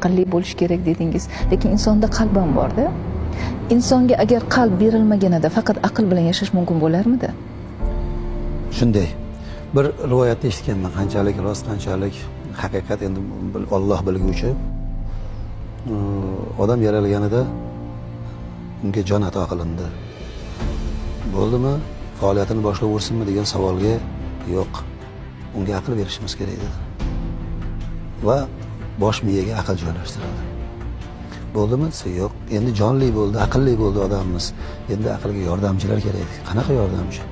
Aqlli bo'lish kerak dedingiz, lekin insonda qalb ham borda. Insonga agar qalb berilmaganida, faqat aql bilan yashash mumkin bo'larmidi? Shunday bir rivoyatni eshitganman, qanchalik rost, qanchalik haqiqat, endi Olloh bilguvchi. Odam yaralganida unga jon ato qilindi. Bo'ldimi, faoliyatini boshlayversinmi degan savolga, yo'q, unga aql berishimiz kerak dedi va bosh miyaga aql joylashtirildi. Bo'ldimi desa, yo'q, endi jonli bo'ldi, aqlli bo'ldi odamimiz, endi aqlga yordamchilar kerak deydi. Qanaqa yordamchi?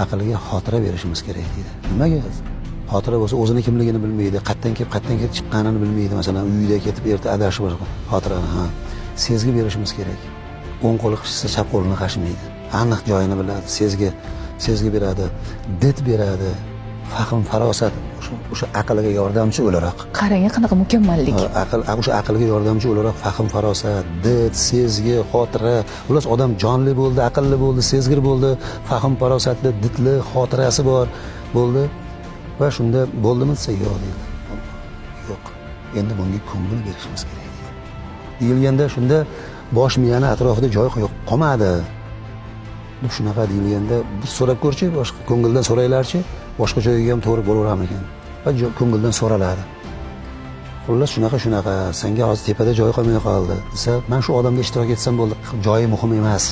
Aqlga xotira berishimiz kerak deydi. Nimaga? Xotira bo'lsa, o'zini kimligini bilmaydi, qayerdan kelib, qayerdan kelib chiqqanini bilmaydi. Masalan, uyda ketib, erta adashib, xotirani, ha, sezgi berishimiz kerak. O'ng qo'li qishsa, chap qo'lini qashimaydi, aniq joyini biladi. Sezgi beradi, did beradi, fahm farosat o'sha aqlga yordamchi o'laroq. Qarang, qanaqa mukammallik! Ha, aql o'sha aqlga yordamchi o'laroq fahm farosat, did, sezgi, xotira. Xullas, odam jonli bo'ldi, aqlli bo'ldi, sezgir bo'ldi, fahm farosatli, didli, xotirasi bor bo'ldi va shunda bo'ldimi desa, yo'q deydi. Yo'q, endi bunga ko'ngil berishimiz kerak deydi. Deyilganda, shunda bosh miyani atrofida joy yo'q qolmadi deb, shunaqa deyilganda, bir so'rab ko'rchi, boshqa ko'ngildan so'ranglarchi, boshqa joyga ham to'g'ri bo'laveramikan va ko'ngildan so'raladi. Xullas, shunaqa shunaqa, senga hozir tepada joy qolmay qoldi desa, man shu odamda ishtirok etsam bo'ldi, joyi muhim emas,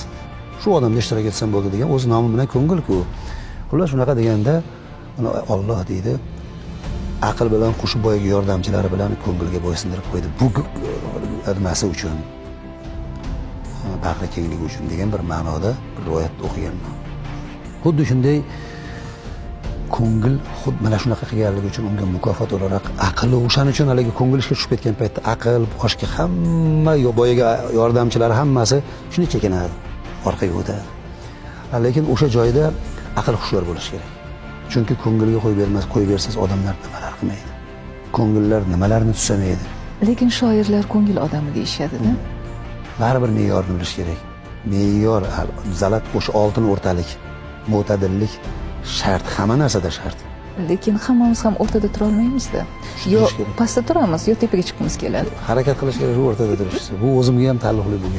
shu odamda ishtirok etsam bo'ldi degan, o'z nomi bilan ko'ngilku. Xullas, shunaqa deganda, uni Olloh deydi, aql bilan qo'shib, boyagi yordamchilari bilan ko'ngilga bo'ysundirib qo'ydi, bu nimasi uchun, bag'ri kengligi uchun degan bir ma'noda bir rivoyatni o'qiganman. Xuddi shunday ko'ngil xuddi mana shunaqa qilganligi uchun unga mukofot o'laroq aqli, o'shaning uchun haligi ko'ngil ishga tushib ketgan paytda aql, boshqa hamma boyagi yordamchilar hammasi shunday chekinadi, orqaga o'tadi. Lekin o'sha joyda aql hushyor bo'lishi kerak, chunki ko'ngilga qo'yib bermas, qo'yib bersangiz, odamlar nimalar qilmaydi, ko'ngillar nimalarni tusamaydi. Lekin shoirlar ko'ngil odami deyishadida. Baribir me'yorni bilish kerak. Me'yor zalat, o'sha oltin o'rtalik, mo'tadillik shart, hamma narsada shart. Lekin hammamiz ham o'rtada turolmaymizda. Yo Turish kerak. pastda turamiz, yo tepaga chiqqimiz keladi. Harakat qilish kerak shu o'rtada turish. Bu o'zimga ham taalluqli bo'lgan.